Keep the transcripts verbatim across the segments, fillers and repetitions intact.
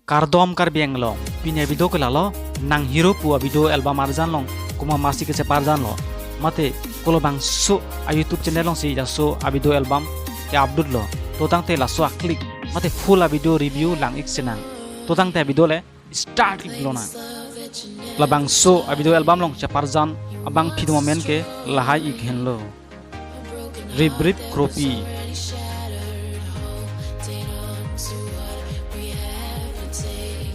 Kardom Karbi Anglong, pini avideo ke lalo, nang hero pu avideo album arjan along komat masi kecheparjan lo. Mate kolabangso a YouTube channel alongsi laso avideo album ke-upload lo. To tangte laso a-clip mate full avideo review lang-ik sinang. To tangte avideo le start-ik lonang. Labangso avideo album along cheparjan abangpi atum amen ke lahai-ik henlo. Riprip Kropi,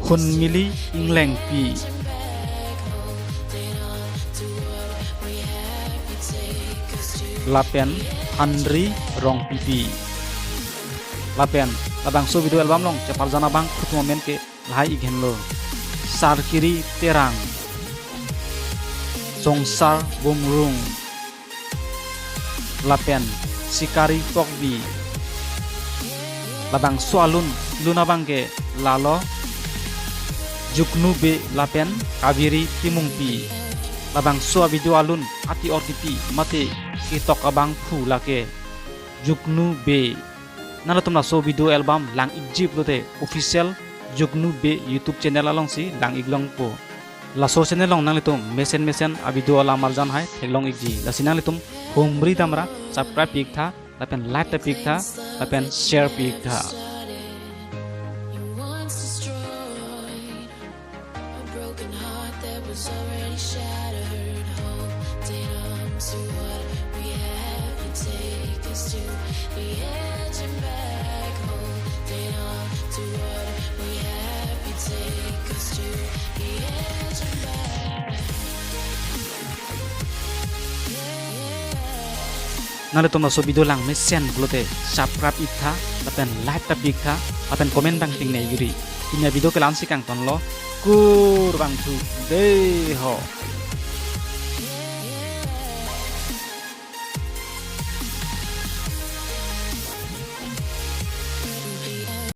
Hunmili Inglengpi, lapen Henry Rongpipi. Lapen labangso video album along cheparjan abangpi atum amen ke lahai-ik henlo: Sarkiri Terang, Songsar Bumrung, lapen Sikari Tokbi. Labangso alun, lun abang ke lalo Juknu Bey lapen Kaveri Timungpi. Labangso avideo alun ati ortipi mate ketok abangphu lake Juknu Bey. Nanglitum laso video album lang-ikji pulote official Juknu Bey YouTube channel alongsi lang-ik longpo. Laso channel along nanglitum mesen mesen avideo alam arjan hai theklong-ikji. Lasi nanglitum humri damra subscribe pi-iktha, lapen like ta pi-iktha, lapen share pi-iktha. A broken heart that was already shattered. Holding on to what we have can take us to the edge and back. Holding on to what we have can take us to the edge and back. Nanglitum laso video lang mesen pulote subscribe iktha, lapen like ta pi-iktha, lapen comment abang pingnei giri. Pini avideo ke la-ansi kangtonlo, kurvangthu dei ho.